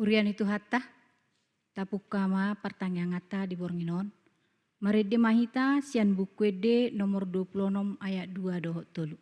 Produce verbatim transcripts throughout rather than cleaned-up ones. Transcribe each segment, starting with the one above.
Huria ni Tuhanta, tapungka ma partangianganta di borngin on. Marende ma hita sian Buku Ende nomor dua puluh enam ayat dua dohot tolu.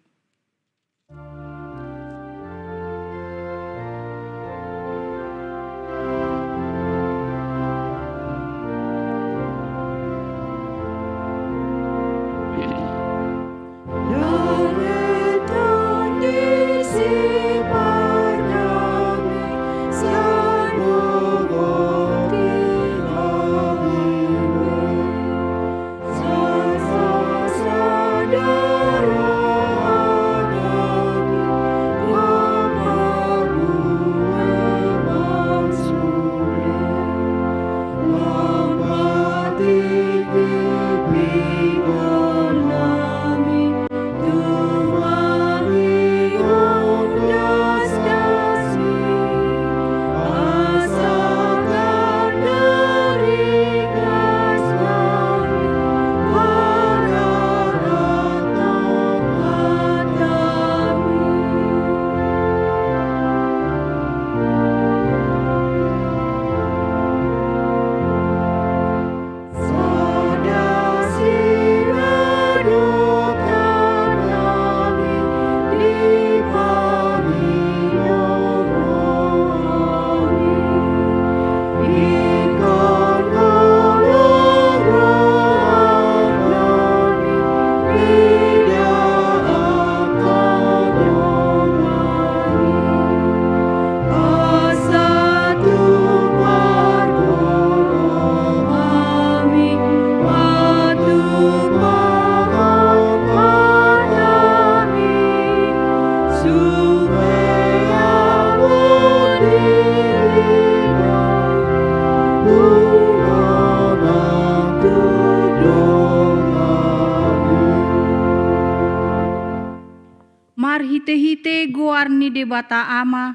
Marhitehite goar ni Debata Ama,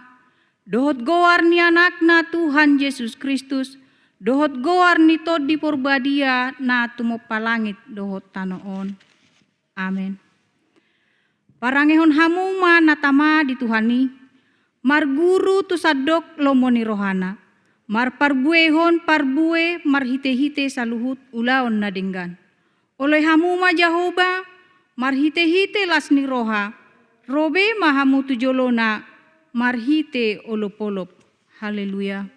dohot goar ni Anakna Tuhan Jesus Kristus, dohot goar ni Tondi Porbadia na tumompa langit dohot tano on. Amen. Parangehon hamu ma na tama di Tuhan i, marguru tu sandok lomo ni rohana, marparbuehon parbue marhitehite saluhut ulaon na denggan. Oloi hamu ma Jahowa, marhitehite las ni roha, ro be ma hamu tu jolona, marhite olopolop. Haleluya.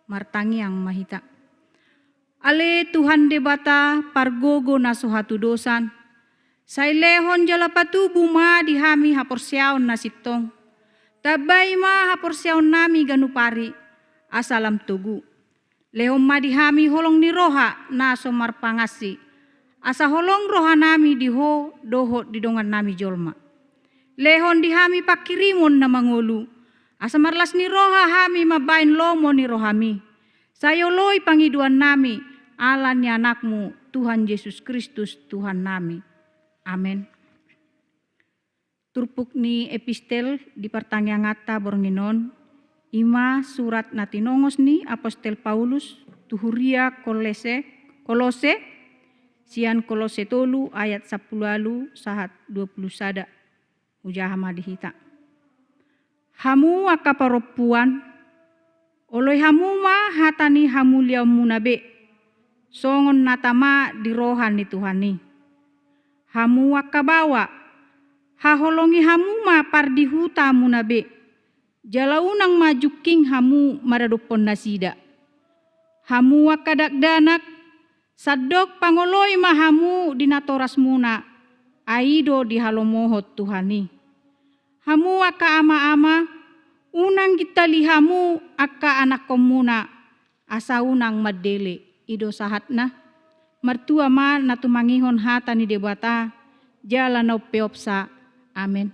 Martangiang ma hita. Ale Tuhan Debata, pargogo na so hatudosan, sai lehon jala patubu ma di hami haporseaon na sintong. Tambai ma haporseaonnami ganup ari, asa lam togu. Lehon ma di hami holong ni roha na so marpangansi, asa holong rohanami di Ho dohot di dongannami jolma. Lehon di hami pangkirimon na mangolu, asa marlas ni roha hami mambahen lomo ni rohami. Sai oloi pangidoannami, ala ni Anakmu, Tuhan Jesus Kristus, Tuhannami. Amen. Turpuk ni epistel di partangianganta borngin on, i ma surat na tinongos ni Apostel Paulus tu huria Kolose, Kolose, sian Kolose tolu ayat sampulu ualu sahat dua pulu sada. Hujaha ma di hita. Hamu angka parompuan, oloi hamu ma hata ni hamuliaonmuna be, songon na tama di roha ni Tuhan i. Hamu angka baoa, haholongi hamu ma pardihutamuna be, jala unang ma jungking hamu maradophon nasida. Hamu angka dakdanak, sandok pangoloi ma hamu di natorasmuna, ai i do dihalomohon Tuhan i. Hamu angka ama-ama, unang gintali hamu angka anakkonmuna, asa unang mandele, i do sahatna. Martua ma na tumangihon hata ni Debata, jala na umpeopsa. Amen.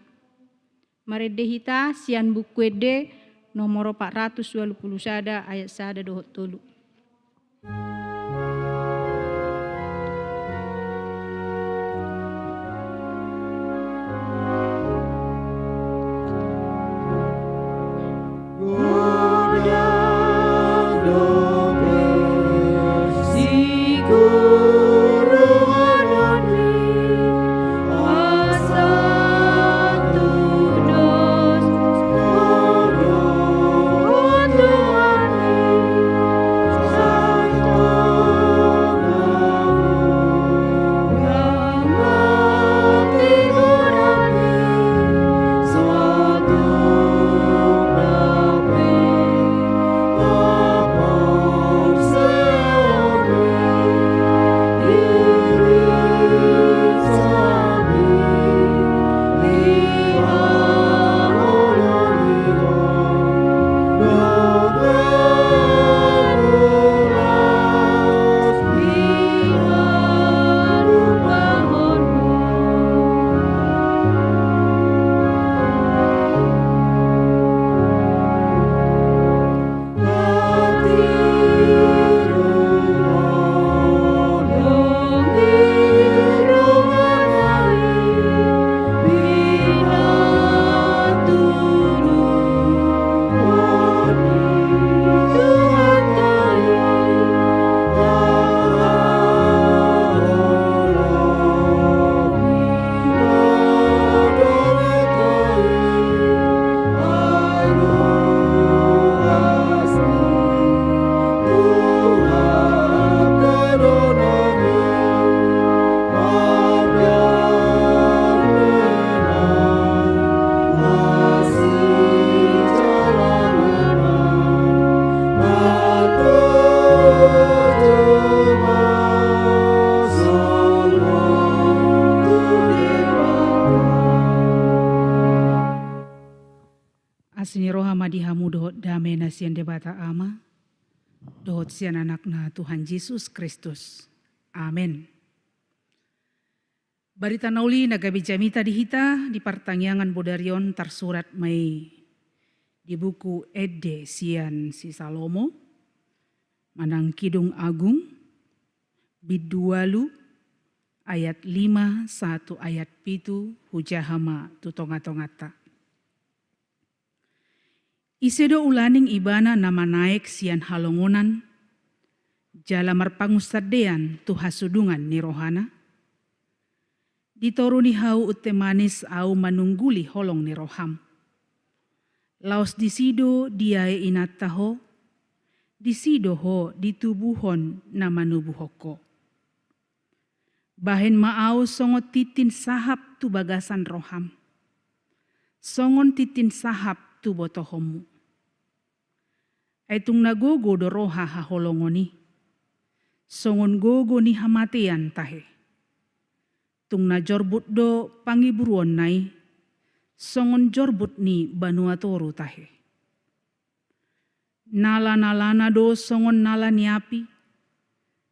Marende hita sian Buku Ende nomor opat ratus ualu pulu sada ayat sada dohot tolu. Amen. Na sian Debata Ama, dohot sian Anakna Tuhan Jesus Kristus. Amen. Barita na uli na gabe jamita di hita di partangiangan bodari on tarsurat ma i di buku Ende sian si Salomo, manang Kidung Agung, bindu ualu, ayat lima sahat tu ayat pitu, hujaha ma tu tonga-tonganta. Ise do ulaning ibana na manaek sian halongonan, jala marpangunsandean tu hasudungan ni rohana? Di toru ni hau unte manis au manungguli holong ni roham. Laos disi do diae inanta ho, disi do ho ditubuhon na manubuhon ho. Bahen ma au songon tintin sahap tu bagasan roham, songon tintin sahap tu botohonmu. Ai tung na gogo do roha haholongon i, songon gogo ni hamatean tahe. Tung na jorbut do pangiburuonna i, songon jorbut ni banua toru tahe. Nala-nalana do songon nala ni api,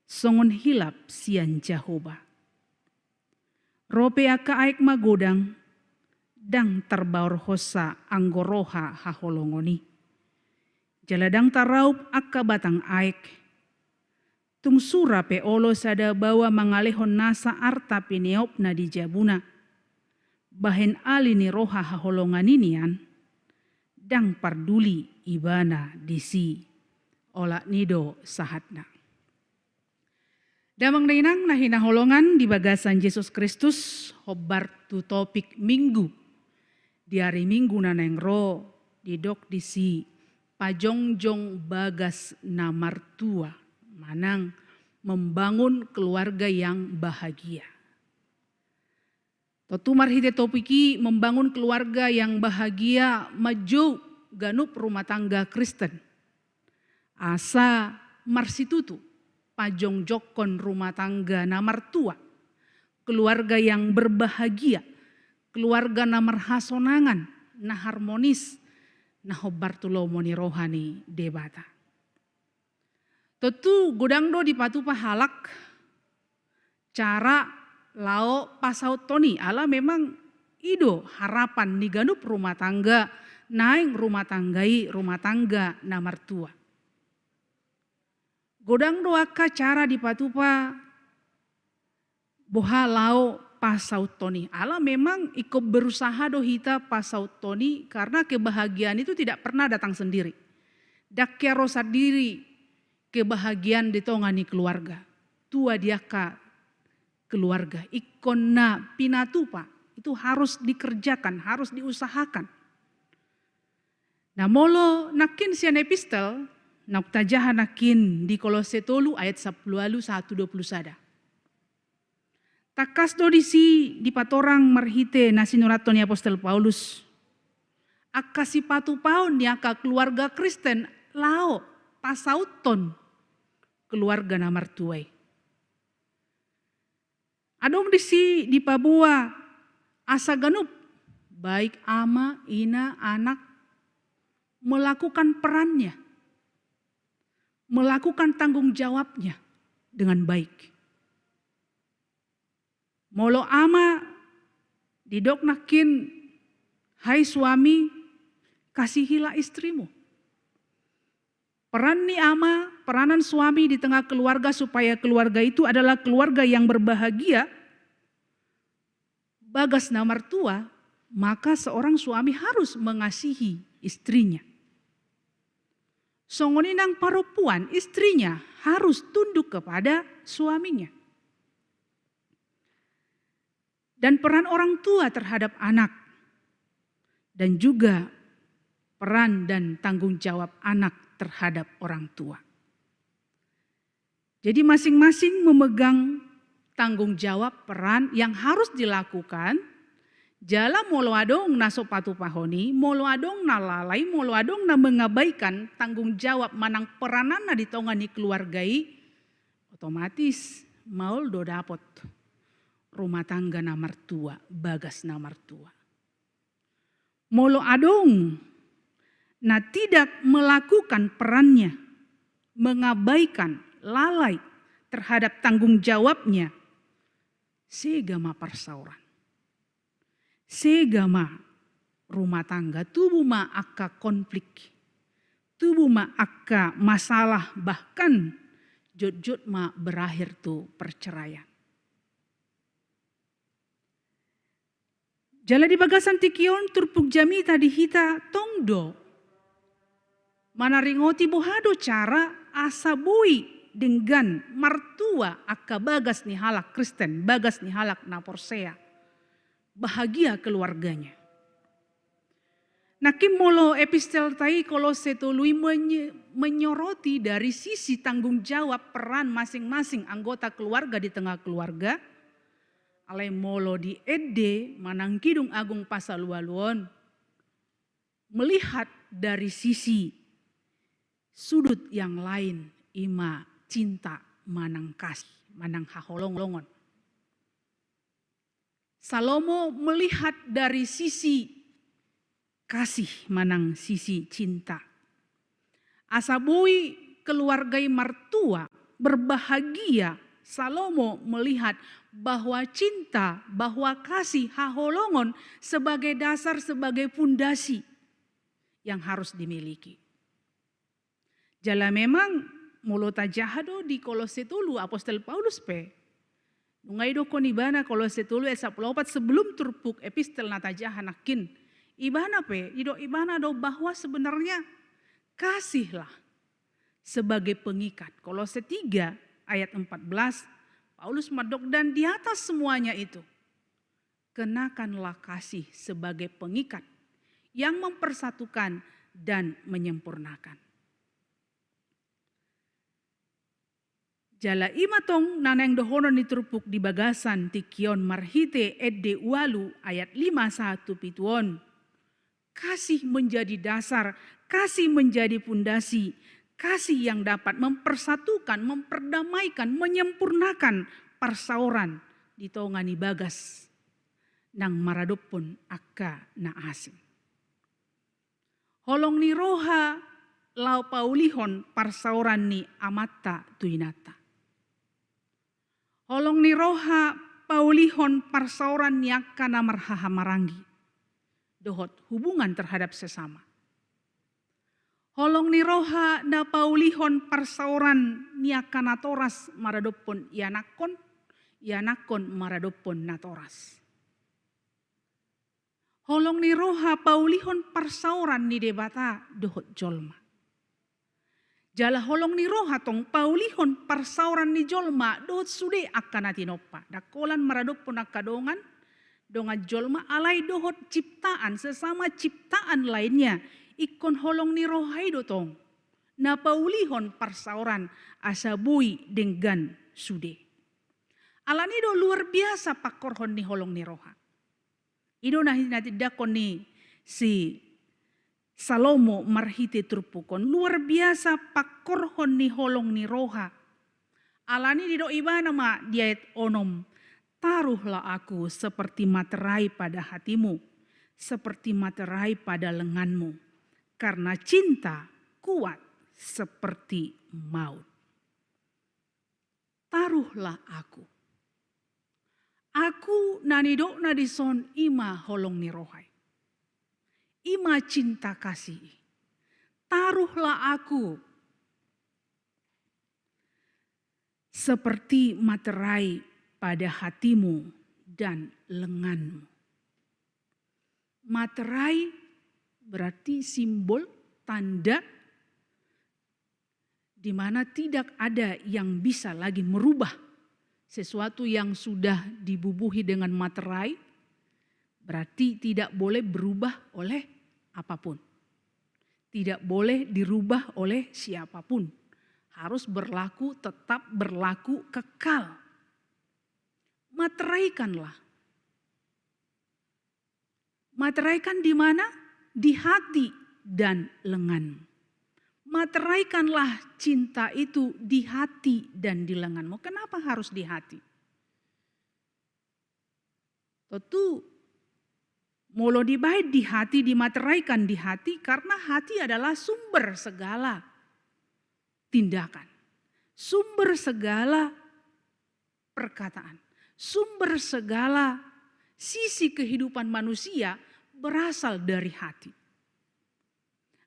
songon hilap sian Jahowa. Ro pe angka aek magodang, ndang tarbaorhonsa anggo roha haholongon i. Jala ndang taraup angka batang aek. Tung sura pe olo sada baoa mangalehon nasa arta pineopna di jabuna, bahen ali ni roha haholongan i nian, ndang parduli ibana disi. Olat ni do sahatna. Damang dainang na hinaholongan di bagasan Jesus Kristus, hombar tu topik Minggu. Di ari Minggu na naeng ro didok disi pajongjong bagas na martua, manang membangun keluarga yang bahagia. Tontu marhite topik i membangun keluarga yang bahagia manjou ganup rumah tangga Kristen. Asa marsitutu pajongjongkon rumah tangga na martua, keluarga yang berbahagia, keluarga na marhasonangan, na harmonis, na hombar tu lomo ni roha ni Debata. Tontu godang do dipatupa halak cara laho pasauthon i, ala memang i do harapan ni ganup rumah tangga, naeng rumah tangga i rumah tangga na martua. Godang do angka cara dipatupa boha laho pasauthon i. Ala memang ingkon berusaha do hita pasauthon i, karena kebahagiaan itu tidak pernah datang sendiri. Ndang hea ro sandiri kebahagiaan di tonga ni keluarga. Tua di angka keluarga. Ingkon na pinatupa. Itu harus dikerjakan, harus diusahakan. Nah, molo nangkin sian epistel, naung tajaha nangkin di Kolose tolu ayat sampulu ualu sahat tu dua pulu sada. Tangkas do disi dipatorang marhite na sinurathon ni apostel Paulus. Angka sipatupaon ni angka keluarga Kristen laho pasauthon keluarga na martua i. Adong disi dipaboa asa ganup, baik ama, ina, anak, melakukan perannya, melakukan tanggung jawabnya dengan baik. Molo ama, didok nangkin, hai suami, kasihilah istrimu. Peran ni ama, peranan suami di tengah keluarga supaya keluarga itu adalah keluarga yang berbahagia, bagas na martua, maka seorang suami harus mengasihi istrinya. Songon i nang parompuan, istrinya harus tunduk kepada suaminya. Dan peran orang tua terhadap anak, dan juga peran dan tanggung jawab anak terhadap orang tua. Jadi, masing-masing memegang tanggung jawab, peran yang harus dilakukan. Jala molo adong na so patupahon i, molo adong na lalai, molo adong na mengabaikan tanggung jawab manang perananna di tonga ni keluarga i, otomatis maol do dapot rumah tangga na martua, bagas na martua. Molo adong na tidak melakukan perannya, mengabaikan, lalai terhadap tanggung jawabnya, sega ma parsaoran. Sega ma rumah tangga, tubu ma angka konflik, tubu ma angka masalah, bahkan jotjot ma berakhir tu perceraian. Jala di bagasan tingki on turpuk jamita di hita tong do manaringoti boha do cara asa boi denggan martua angka bagas ni halak Kristen, bagas ni halak na porsea, bahagia keluarganya. Nangkin molo epistelta i Kolosse tolu i menye-, menyoroti dari sisi tanggung jawab peran masing-masing anggota keluarga di tengah keluarga, alai molo di Ende manang Kidung Agung Passalualuon, melihat dari sisi sudut yang lain, i ma cinta manang kasih, manang haholongon. Salomo melihat dari sisi kasih manang sisi cinta. Asa boi keluarga i martua, berbahagia, Salomo melihat bahwa cinta, bahwa kasih, haholongon sebagai dasar, sebagai pundasi yang harus dimiliki. Jala memang molo tajaha do di Kolosse tolu, apostel Paulus pe nunga idokkon ibana, Kolosse tolu ayat sampulu opat, sebelum turpuk epistel na tajaha nangkin, ibana pe didok ibana do bahwa sebenarnya kasihlah sebagai pengikat. Kolosse tiga ayat empat belas, Paulus mandok, dan di atas semuanya itu, kenakanlah kasih sebagai pengikat yang mempersatukan dan menyempurnakan. Jala i ma tong na naeng dohonon ni turpuk di bagasan tingki on marhite Ende ualu ayat lima sahat tu pitu on. Kasih menjadi dasar, kasih menjadi pundasi, kasih yang dapat mempersatukan, memperdamaikan, menyempurnakan parsaoran di tonga ni bagas nang maradophon angka na asing. Holong ni roha laho paulihon parsaoran ni amanta tu inanta. Holong ni roha paulihon parsaoran ni angka na marhahamaranggi dohot hubungan terhadap sesama. Holong ni roha na paulihon parsaoran ni angka natoras maradophon ianakhon, ianakhon maradophon natoras. Holong ni roha paulihon parsaoran ni Debata dohot jolma. Jala holong ni roha tong paulihon parsaoran ni jolma dohot sude angka na tinompa. Ndang holan maradophon angka dongan, dongan jolma, alai dohot ciptaan, sesama ciptaan lainnya. Ingkon holong ni roha i do tong na paulihon parsaoran asa boi denggan sude. Alani do luar biasa pangkorhon ni holong ni roha. I do na, na tindakhon ni si Salomo marhite turpuk on, luar biasa pangkorhon ni holong ni roha. Alani didok ibana ma di ayat onom, taruhlah aku seperti materai pada hatimu, seperti materai pada lenganmu, karena cinta kuat seperti maut. Taruhlah aku. Aku na nidokna dison i ma holong ni roha i. I ma cinta kasih i. Taruhlah aku seperti materai pada hatimu dan lenganmu. Materai berarti simbol, tanda di mana tidak ada yang bisa lagi merubah. Sesuatu yang sudah dibubuhi dengan materai, berarti tidak boleh berubah oleh apapun. Tidak boleh dirubah oleh siapapun. Harus berlaku, tetap berlaku, kekal. Materaikanlah. Materaikan di mana? Di hati dan lengan. Materaikanlah cinta itu di hati dan di lenganmu. Kenapa harus di hati? Tentu Molo dibaen di hati, dimateraikan di hati, karena hati adalah sumber segala tindakan, sumber segala perkataan, sumber segala sisi kehidupan manusia berasal dari hati.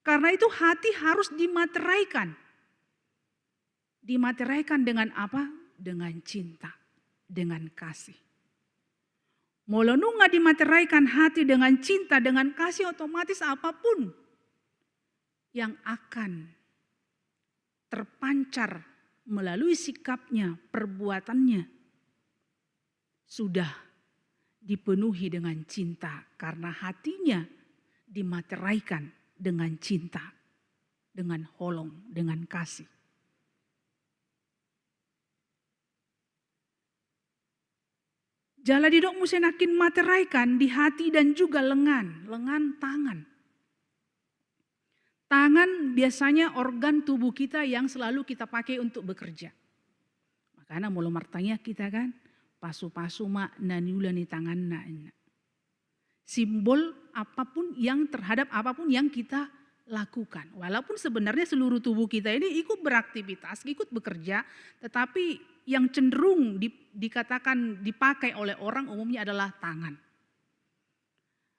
Karena itu, hati harus dimateraikan. Dimateraikan dengan apa? Dengan cinta, dengan kasih. Molo nunga dimateraikan hati dengan cinta, dengan kasih, otomatis apapun yang akan terpancar melalui sikapnya, perbuatannya, sudah dipenuhi dengan cinta, karena hatinya dimateraikan dengan cinta, dengan holong, dengan kasih. Jala didok muse nangkin materaikan di hati dan juga lengan, lengan tangan. Tangan biasanya organ tubuh kita yang selalu kita pakai untuk bekerja. Makanya molo martangiang kita kan, pasu-pasu ma na niula ni tanganna, ninna. Simbol apapun yang terhadap apapun yang kita lakukan. Walaupun sebenarnya seluruh tubuh kita ini ikut beraktivitas, ikut bekerja, tetapi yang cenderung di-, dikatakan dipakai oleh orang umumnya adalah tangan.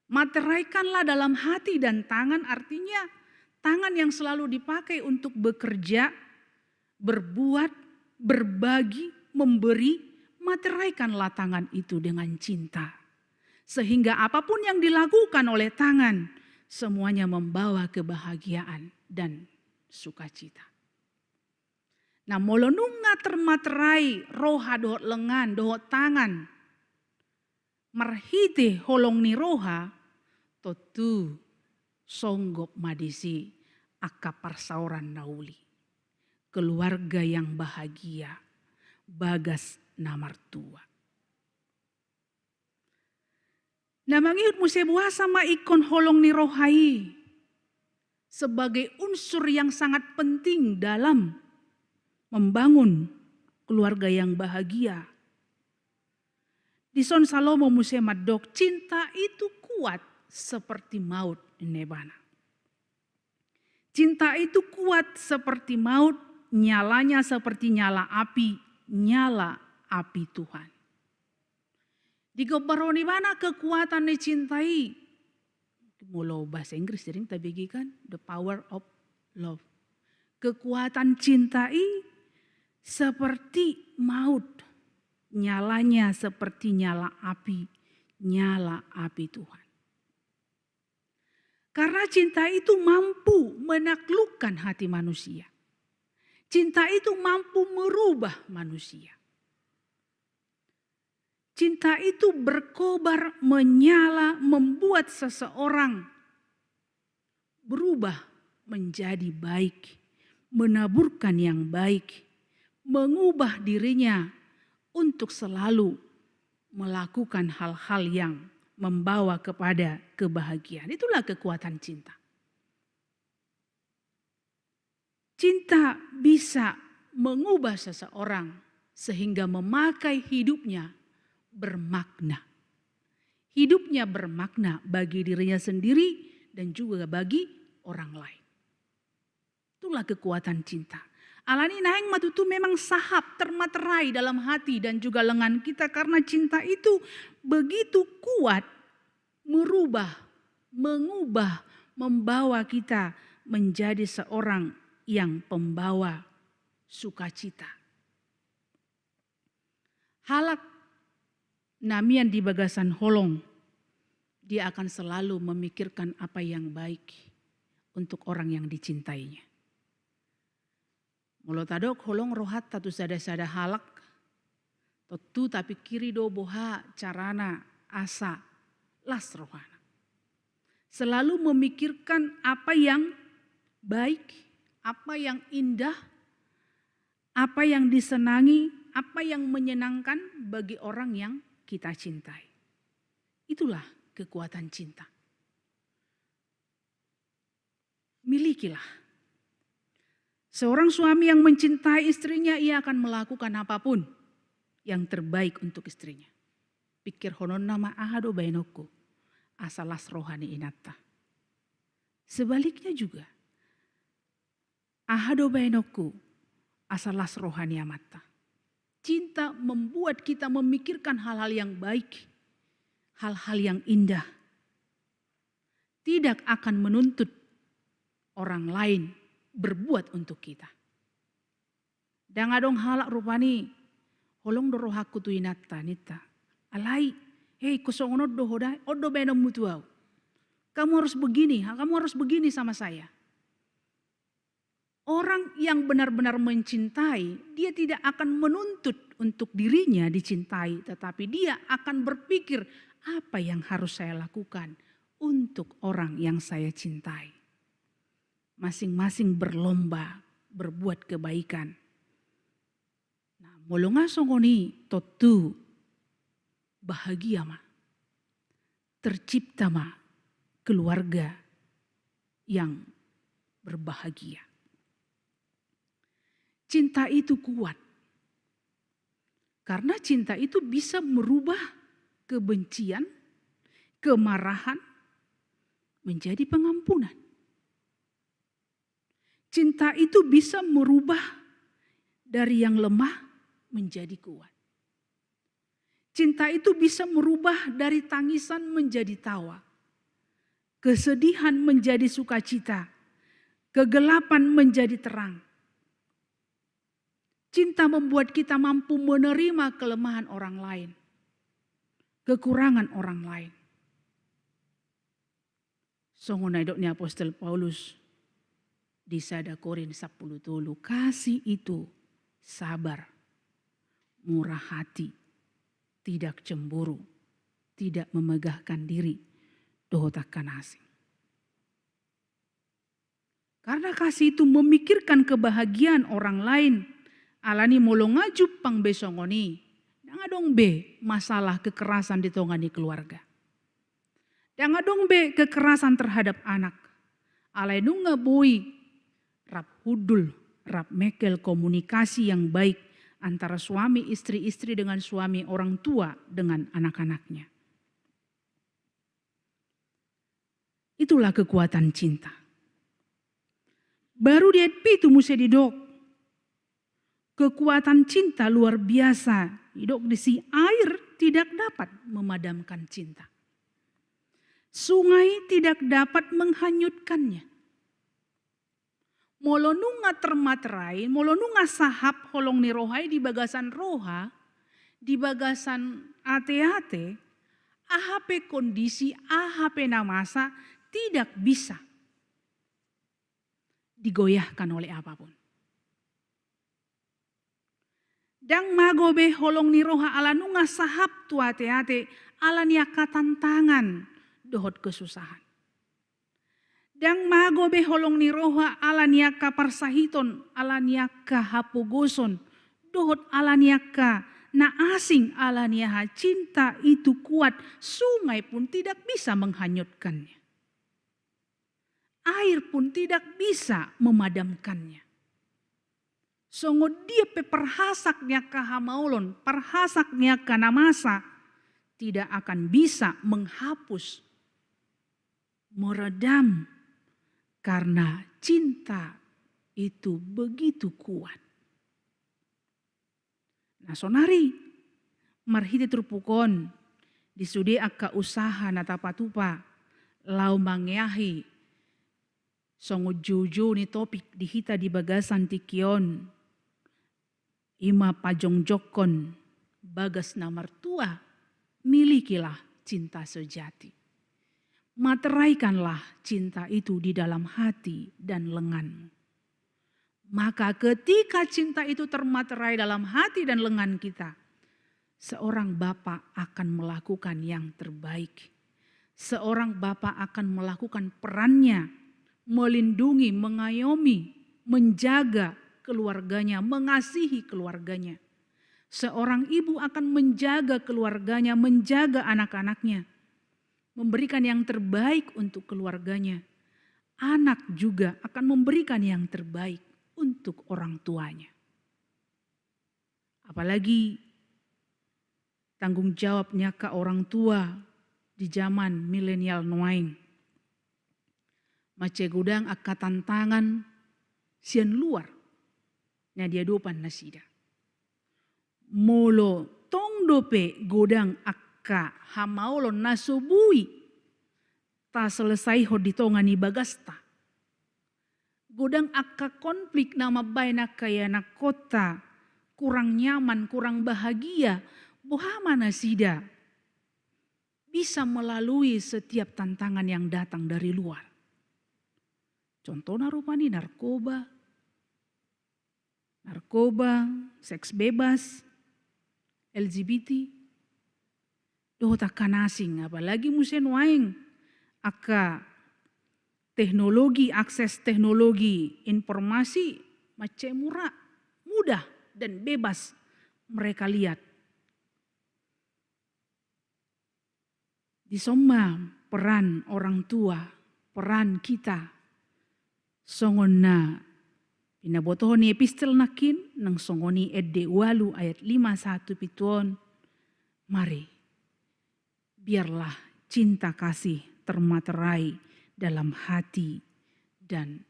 Materaikanlah dalam hati dan tangan, artinya tangan yang selalu dipakai untuk bekerja, berbuat, berbagi, memberi, materaikanlah tangan itu dengan cinta. Sehingga apapun yang dilakukan oleh tangan, semuanya membawa kebahagiaan dan sukacita. Nah, molo nunga termaterai roha dohot lengan, dohot tangan, marhite holong ni roha, tontu songgop ma disi angka parsaoran na uli. Keluarga yang bahagia, bagas na martua. Na mangihut muse boasa ma ingkon holong ni roha i sebagai unsur yang sangat penting dalam membangun keluarga yang bahagia. Dison Salomo muse mandok, cinta itu kuat seperti maut, ninna ibana. Cinta itu kuat seperti maut, nyalanya seperti nyala api, nyala api Tuhan. Digombarhon ibana kekuatan ni cinta i. Molo bahasa Inggris sering tabege kan, the power of love. Kekuatan cinta i seperti maut, nyalanya seperti nyala api, nyala api Tuhan. Karena cinta itu mampu menaklukkan hati manusia. Cinta itu mampu merubah manusia. Cinta itu berkobar, menyala, membuat seseorang berubah menjadi baik, menaburkan yang baik, mengubah dirinya untuk selalu melakukan hal-hal yang membawa kepada kebahagiaan. Itulah kekuatan cinta. Cinta bisa mengubah seseorang sehingga memakai hidupnya bermakna. Hidupnya bermakna bagi dirinya sendiri dan juga bagi orang lain. Itulah kekuatan cinta. Alani naeng ma tutu memang sahap termaterai dalam hati dan juga lengan kita, karena cinta itu begitu kuat merubah, mengubah, membawa kita menjadi seorang yang pembawa sukacita. Halak na mian di bagasan holong, dia akan selalu memikirkan apa yang baik untuk orang yang dicintainya. Molo tadok holong rohanta tu sada-sada halak, tontu tapingkiri do boha carana asa las rohana. Selalu memikirkan apa yang baik, apa yang indah, apa yang disenangi, apa yang menyenangkan bagi orang yang kita cintai. Itulah kekuatan cinta. Milikilah. Seorang suami yang mencintai istrinya, ia akan melakukan apapun yang terbaik untuk istrinya. Pikirhononna ma, aha do baenonku? asa las roha ni inanta. Sebaliknya juga, aha do baenonku asa las roha ni amanta. Cinta membuat kita memikirkan hal-hal yang baik, hal-hal yang indah. Tidak akan menuntut orang lain berbuat untuk kita. Ndang adong halak rupani, holong do rohangku tu inanta, ninta. Alai, hei, ingkon songon on do ho da, on do baenonmu tu au. Kamu harus begini, ha, kamu harus begini sama saya. Orang yang benar-benar mencintai, dia tidak akan menuntut untuk dirinya dicintai, tetapi dia akan berpikir, apa yang harus saya lakukan untuk orang yang saya cintai. Masing-masing berlomba berbuat kebaikan. Nah, molo nga songon i, tontu bahagia ma. Tercipta ma keluarga yang berbahagia. Cinta itu kuat. Karena cinta itu bisa merubah kebencian, kemarahan menjadi pengampunan. Cinta itu bisa merubah dari yang lemah menjadi kuat. Cinta itu bisa merubah dari tangisan menjadi tawa, kesedihan menjadi sukacita, kegelapan menjadi terang. Cinta membuat kita mampu menerima kelemahan orang lain, kekurangan orang lain. Songon na didok ni apostel Paulus di sada Korin sampulu tolu, kasih itu sabar, murah hati, tidak cemburu, tidak memegahkan diri, dohot angka na asing. Karena kasih itu memikirkan kebahagiaan orang lain. Alani molo nga jumpang be songon i, ndang adong be masalah kekerasan di tonga ni keluarga. Ndang adong be kekerasan terhadap anak. Alai nunga boi rap hundul, rap mengkel komunikasi yang baik antara suami istri, istri dengan suami, orang tua dengan anak-anaknya. Itulah kekuatan cinta. Baru di ayat pitu muse didok, kekuatan cinta luar biasa. Didok disi, air tidak dapat memadamkan cinta. Sungai tidak dapat menghanyutkannya. Molo nunga termaterai, molo nunga sahap holong ni roha i di bagasan roha, di bagasan ate-ate, aha pe kondisi, aha pe na masa, tidak bisa digoyahkan oleh apapun. Ndang mago be holong ni roha ala nunga sahap tu ate-ate, ala ni angka tantangan dohot kesusahan. Ndang mago be holong ni roha ala ni angka parsahiton, ala ni angka hapogoson, dohot ala ni angka na asing, ala ni aha, cinta itu kuat, sungai pun tidak bisa menghanyutkannya. Air pun tidak bisa memadamkannya. Songon dia pe parhasak ni angka hamaolon, parhasak ni angka na masa, tidak akan bisa menghapus, meredam, karena cinta itu begitu kuat. Nah, sonari marhite turpuk on, di sude angka usaha na tapatupa laho mangeahi songon joujou ni topik di hita di bagasan tingki on, i ma pajongjongkon bagas na martua, milikilah cinta sejati. Materaikanlah cinta itu di dalam hati dan lenganmu. Maka ketika cinta itu termaterai dalam hati dan lengan kita, seorang bapak akan melakukan yang terbaik. Seorang bapak akan melakukan perannya, melindungi, mengayomi, menjaga keluarganya, mengasihi keluarganya. Seorang ibu akan menjaga keluarganya, menjaga anak-anaknya, memberikan yang terbaik untuk keluarganya. Anak juga akan memberikan yang terbaik untuk orang tuanya. Apalagi tanggung jawab ni angka orang tua di jaman milenial nuaeng. Mansai godang angka tantangan sian luar na diadopan nasida. Molo tong dope godang angka hamaolon na so boi taselesaihon di tonga ni bagasta, godang angka konflik na mambaen angka ianakhonta kurang nyaman, kurang bahagia, boha ma nasida bisa melalui setiap tantangan yang datang dari luar? Contohna rupani narkoba, narkoba, seks bebas, L G B T, dohot angka na asing, apalagi muse nuaeng angka teknologi, akses teknologi informasi mansai murah, mudah, dan bebas mereka lihat. Dison ma peran orang tua, peran kita. Songon na pinabotohon ni epistel nangkin, nang songon i Ende ualu ayat lima sahat tu pitu on, mari, biarlah cinta kasih termaterai dalam hati dan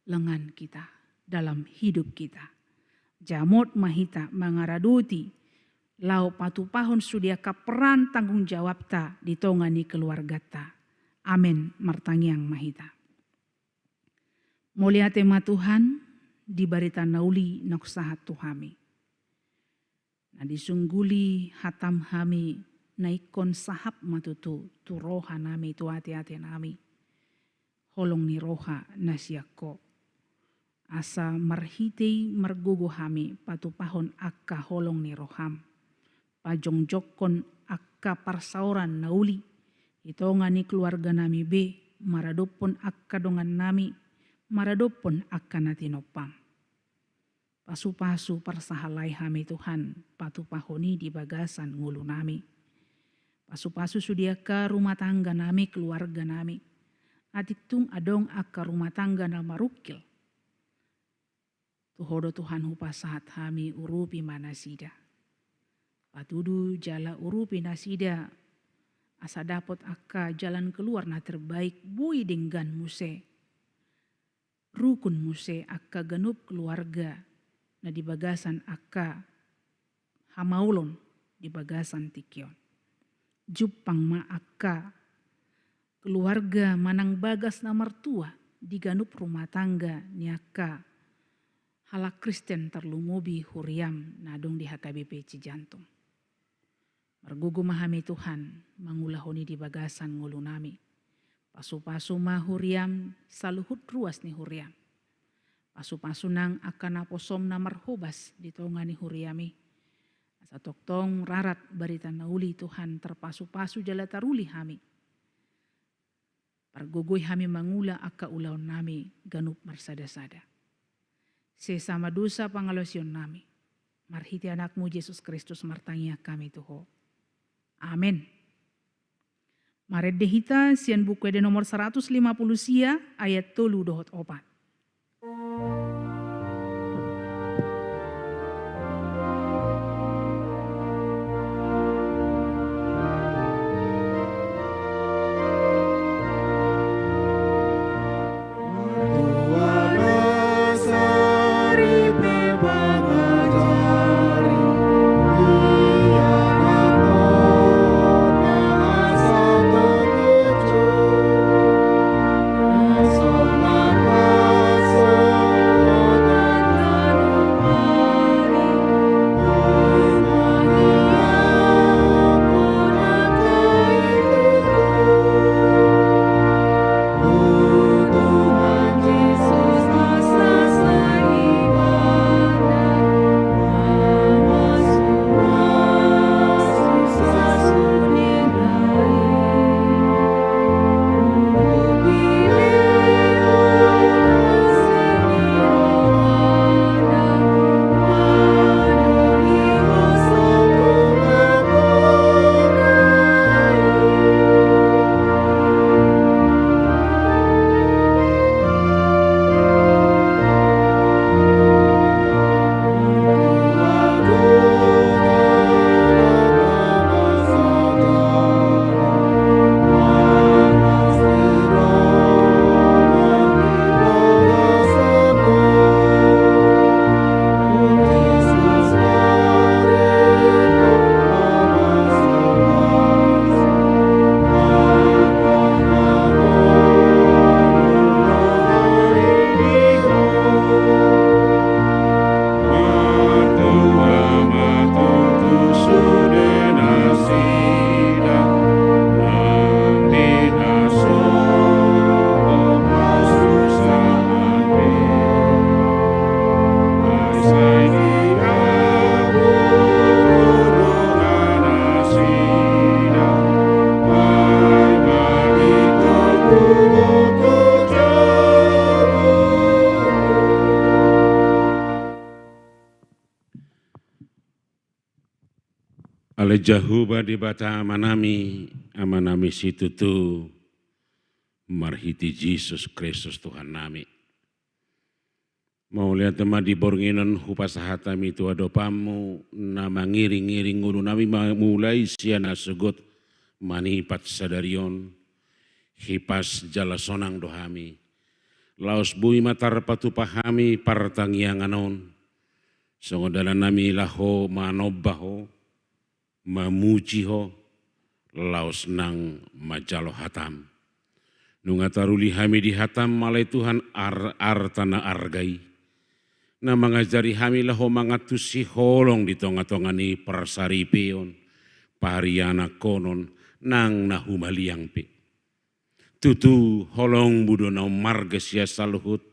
lengan kita, dalam hidup kita. Jamot ma hita mangaradoti laho patupahon sude angka peran tanggung jawabta di tonga ni keluargata. Amen. Martangiang ma hita. Mauliate ma Tuhan, di barita na uli naung sahat tu hami. Na disungguli hatam hami na ingkon sahap ma tutu tu roha nami, tu ateate nami, holong ni roha na sian Ho. Asa marhite i margogo hami patupahon angka holong ni roham, pajongjongkon angka parsaoran na uli di tonga ni keluarga nami be, maradophon angka dongan nami, maradophon angka na tinompam. Pasupasu parsahalai hami Tuhan, patupahon i di bagasan ngolu nami. Pasupasu sude angka rumah tangga nami, keluarga nami. Atik tung adong angka rumah tangga na marungkil, tu Ho do Tuhan hupasahat hami, urupi ma nasida. Patudu jala urupi nasida, asa dapot angka jalan keluar na terbaik, boi denggan muse, rukun muse angka ganup keluarga na di bagasan angka hamaolon di bagasan tingki on. Jumpang ma angka keluarga manang bagas na martua di ganup rumah tangga ni angka halak Kristen, tarlumobi huriam na adong di H K B P Cijantung. Margogo ma hami Tuhan mangulahon i di bagasan ngolu nami. Pasupasu ma huriam saluhut ruas ni huriam. Pasupasu nang angka naposom na marhobas di tonga ni huriam i. Asa tongtong rarat barita na uli Tuhan, tarpasupasu jala taruli hami. Pargogoi hami mangula angka ulaon nami ganup marsadasada. Sesa ma dosa pangalaosion nami. Marhite Anakmu Jesus Kristus martangiang hami tu Ho. Amen. Marende hita sian Buku Ende nomor saratus lima pulu sia, ayat tolu dohot opat. Ale Jahowa Debata Amanami, Amanami situtu, marhite Jesus Kristus Tuhannami. Mauliate ma di borngin on hupasahat hami tu adopanmu, na mangiring-iring ngolunami ma-, mulai sian na sogot manipat sadari on, hipas jala sonang do hami. Laos boi ma tarpatupa hami partangiangan on, songon dalannami laho manomba ho, mamuji ho, laos nang manjalo hatam. Nunga taruli hami di hatam, alai Tuhan, ar-, arta na arga i, na mangajari hami laho mangantusi holong di tonga-tonga ni parsaripeon, parianakhonon, nang na humaliang pe. Tutu holongmu do na ummarga sian saluhut.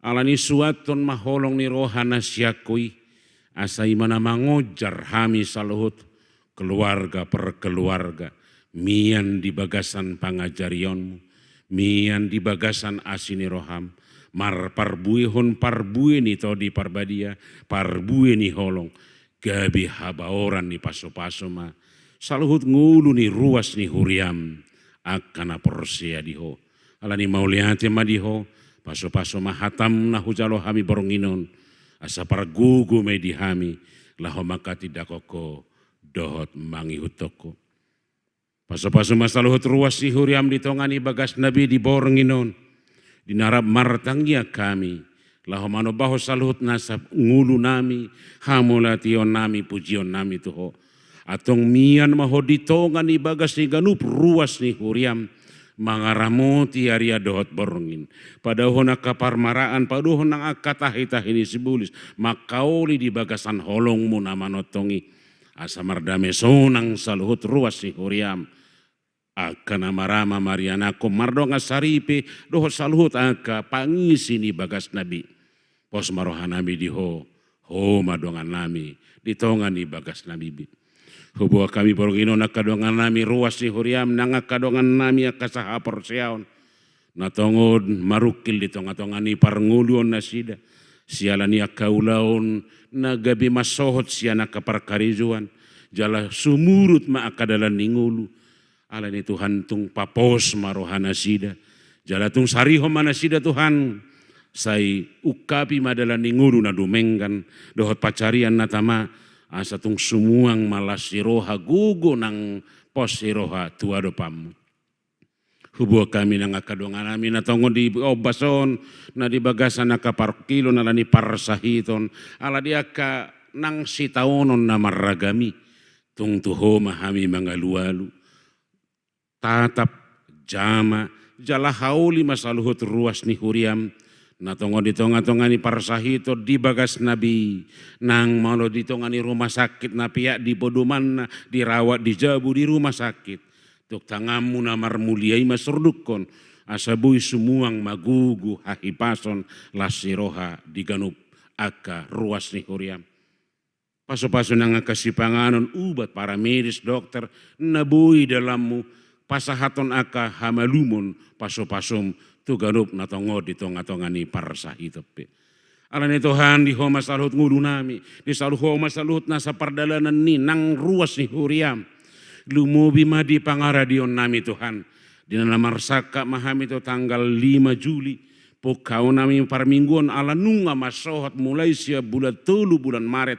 Alani suanhon ma holong ni roha na sian ho i, asa i ma na mangonjar hami saluhut, keluarga per keluarga, mian di bagasan pangajarionmu, mian di bagasan asi ni roham, marparbuehon parbue ni Tondi Parbadia, parbue ni holong, gabe habaoran ni pasupasu ma saluhut ngolu ni ruas ni huriam, angka na porsea di ho. Alani mauliate ma di ho, pasupasu ma hatam na hujalo hami borngin on, asa pargogo ma i di hami, laho manghatindanghon ho dohot mangihuthon ho. Pasupasu ma saluhut ruas ni huriam di tonga ni bagasna be di borngin on, di na rap martangiang hami, laho manombahon saluhut nasa ngolunami, hamauliateonnami, pujionnami tu ho. Antong mian ma ho di tonga ni bagas ni ganup ruas ni huriam, mangaramoti arian dohot borngin. Padaohon angka parmaraan, padaohon nang angka tahi-tahi ni sibolis, mangkaoli di bagasan holongmu na manongtong i. Asa mardame sonang saluhut ruas ni huriam, angka na marama marianakhon mardongan saripe, dohot saluhut angka pangisi ni bagasna be. Pos ma rohanami di ho, ho ma dongannami di tonga ni bagasnami be. Huboan hami borngin on angka dongannami ruas ni huriam, nang angka dongannami angka sahaporseaon, na tongon marungkil di tonga-tonga ni parngoluonnasida, siala ni angka ulaon na gabe mansohot sian angka parkarejoan, jala sumurut ma angka dalan ni ngolu. Alani Tuhan, tung papos ma rohanasida, jala tung sarihon ma nasida Tuhan, sai ungkapi ma dalan ni ngolu na dumenggan, dohot pansarian na tama, asa tung sumuang ma las ni roha, gogo nang pos ni roha tu adopanmu. Huboan hami nang angka dongannami na tongon di ombas on, na di bagasan angka parungkilon alani parsahiton, alani angka nang sitaonon na marragam i, tung tu ho ma hami mangalualu. Tatap, jama, jala haoli ma saluhut ruas ni huriam, na tongon di tonga-tonga ni parsahiton di bagasna be, nang molo di tonga ni rumah sakit na peak di podomanna, dirawat di jabu di rumah sakit. Tung tanganmu na marmulia i ma surdukhon, asa boi sumuang ma gogo, hahipason, las ni roha di ganup angka ruas ni huriam. Pasupasu nang angka sipanganon, ubat, paramedis, dokter, na boi dalanmu pasahathon angka hamalumon, pasupasum tu ganup na tongon di tonga-tonga ni parsahiton pe. Alani Tuhan, di ho ma saluhut ngolunami, di saluhut ho ma saluhut nasa pardalanan ni nang ruas ni huriam. Lumobi ma di pangaradeonnami Tuhan, di na marsangkap ma hami tu tanggal lima Juli, pungkaonnami parmingguon ala nunga mansohot mulai sian bulan tolu bulan Maret.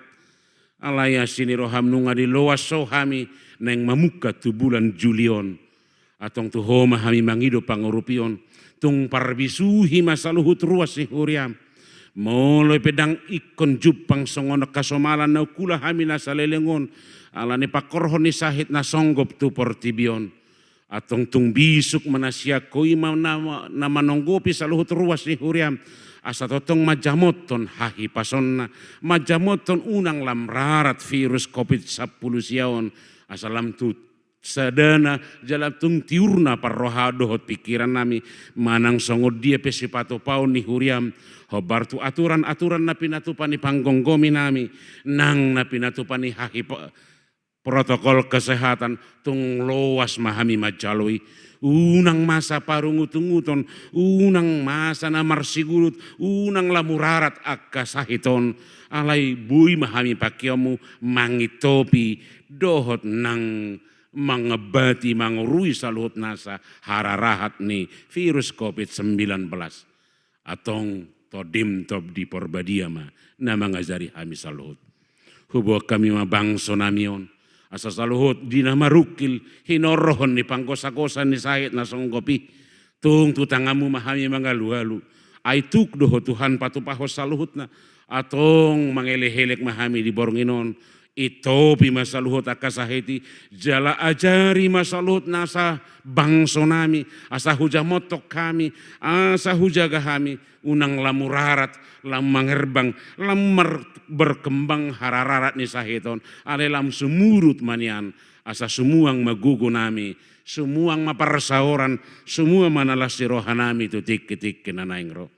Alai asi ni roham nunga diloas ho hami naeng mamungka tu bulan Juli on. Antong tu ho ma hami mangido pangurupion, tung parbisuhi ma saluhut ruas ni huriam. Molo pe ndang ingkon jumpang songon angka somalan na ungkula hami na saleleng on, alani pangkorhon ni sahit na songgop tu portibi on. Antong tung bisuk ma na sian ho i ma na, na manonggopi saluhut ruas ni huriam, asa tongtong manjamothon hahipasonna, manjamothon unang lam rarat virus covid sampulu sia on, asa lam tu sadana jala tung tiurna parroha dohot pingkirannami, manang songon dia pe sipatupaon ni huriam, hombar tu aturan-aturan na pinatupa ni panggomgominami, nang na pinatupa ni hahipa-, protokol kesehatan, tung loas ma hami manjalo i. Unang masa parungutunguton, unang masa na marsigulut, unang lam urarat angka sahit on. Alai boi ma hami pangkeonmu mangintopi dohot nang mangambati, mangurui saluhut nasa hararahat ni virus covid sembilan belas. Antong Tondim Tondi Parbadia ma na mangajari hami saluhut. Huboan hami ma bangso nami on, asa saluhut di na marungkil hinorhon ni panggosagosa ni sahit na songgop i, tung tu tanganmu ma hami mangalualu. Ai tuk do Ho Tuhan patupahon saluhutna. Antong mangelekelek ma hami di borngin on, intopi ma saluhut angka sahit i, jala ajari ma saluhut nasa bangso nami, asa hujamothon hami, asa hujaga hami, unang lam urarat, lam mangerbang, lam mar-, berkembang hararahat ni sahit on, alai lam sumurut ma nian, asa sumuang ma gogo nami, sumuang ma parsaoran, sumuang ma na las ni roha nami tu tingki-tingki na naeng ro.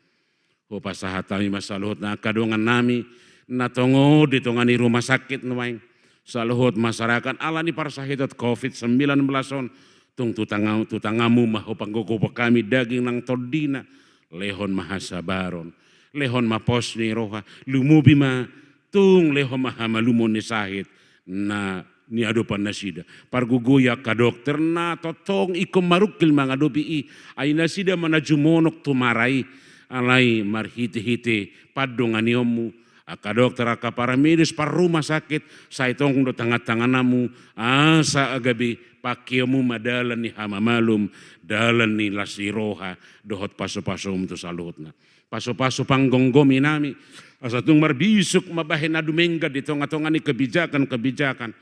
Hupasahat hami ma saluhut na angka dongan nami, na tongon di tonga ni rumah sakit nuaeng, saluhut masyarakat ala ni parsahiton covid sembilan belas on, tung tu tanga-, tu tanganmu ma hupanggogohon hami daging nang tondina, lehon ma hasabaron, lehon ma pos ni roha, lumobi ma tung lehon ma hamalumon ni sahit na niadopan nasida. Pargogoi angka dokter na tongtong ingkon marungkil mangadopi i, ai nasida ma na jumonok tu mara i, alai marhitehite pandonganionmu, angka dokter, angka paramedis, parrumah sakit, sai tongtong do tangan-tanganmu, asa gabe pangkeonmu ma dalan ni hamamalum, dalan ni las ni roha, dohot pasupasum tu saluhutna. Pasupasu panggomgomi nami, asa tung marbisuk mambahen na dumenggan di tongatonga ni kebijakan-kebijakan,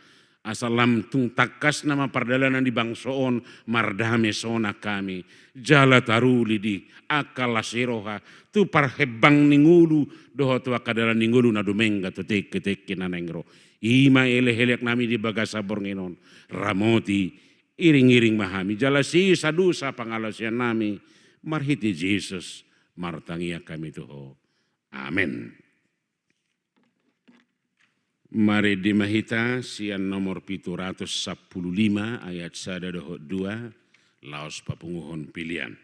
asa lam tung tangkas nama pardalanan di bangso on mardame sonang hami, jala taruli di angka las ni roha tu parhembang ni ngolu dohot tu angka dalan ni ngolu na dumenggan tu tingki-tingki na naeng ro. I ma elekelek nami di bagasan borngin on, ramoti, iring-iring ma hami, jala sesa dosa pangalaosion nami, marhite Jesus martangiang hami tu Ho. Amen. Marende ma hita sian nomor pitu ratus sampulu lima ayat sada dohot dua, laos papunguhon pilian.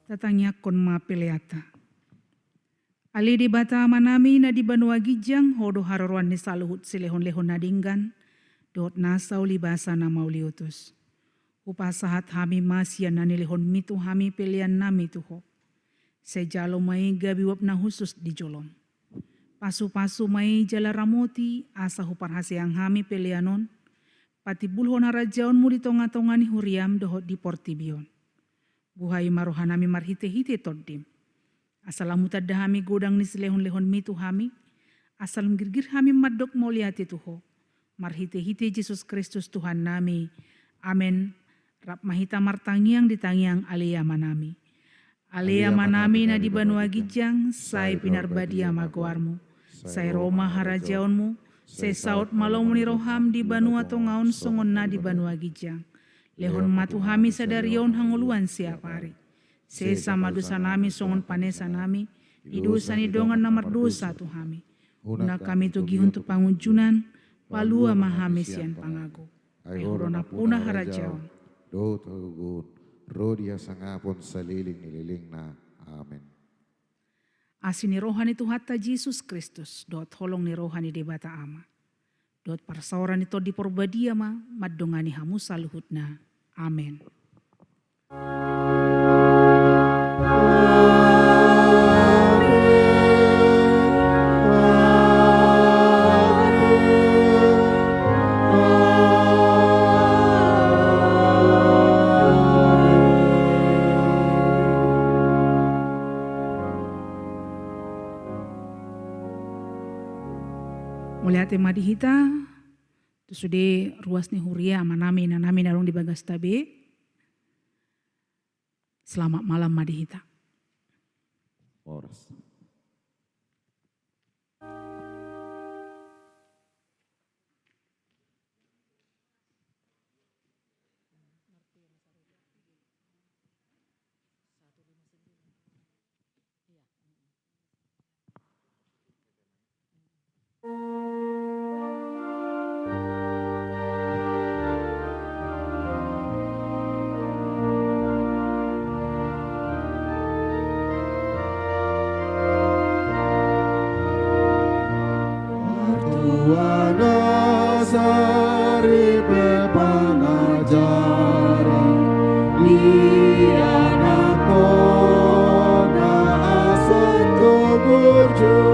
Tatangiangkon ma peleanta. Ale Debata Amanami na di banua ginjang, Ho do haroroan ni saluhut silehonlehon na denggan dohot nasa ulibasa na mauliutus. Hupasahat hami ma sian na nilehonMi tu hami peleannami tu Ho. Sai jalo ma i gabe uap na hushus di jolom. Pasupasu ma i jala ramoti, asa huparhaseang hami pelean on patimbulhon harajaonmu di tongatonga ni huriam dohot di portibi on. Buhai ma rohanami marhitehite Tondim, asa lam hutanda hami godang ni silehonlehonmi tu hami, asa lam girgir hami mandok mauliate tu Ho, marhitehite Jesus Kristus Tuhannami. Amen. Rap ma hita martangiang di tangiang Ale Amanami. Ale Amanami na di banua ginjang, sai pinarbadia ma goarmu. Sai ro ma harajaonmu. Sai saut ma lomo ni roham di banua tonga on songon na di banua ginjang. Lehon ma tu hami sadari on hangoluan siapari. Sesa ma dosanami songon panesanami di dosa ni dongan na mardosa tu hami. Unang hami togihon tu pangunjunan. Palua ma hami sian pangago. Ai Ho do nampuna harajaon, dohot hagogoon, ro di hasangapon saleleng ni lelengna. Amen. Asi ni roha ni Tuhanta Jesus Kristus dohot holong ni roha ni Debata Ama dohot parsaoran ni Tondi Porbadia ma mandongani hamu saluhutna. Amen. Mauliate ma di hita tu sude ruas ni huria, amanami, inanami na adong di bagasta be. Selamat malam ma di hita. Horas. Tuhan, sari pe pangajaran di anak kona asa tumurju.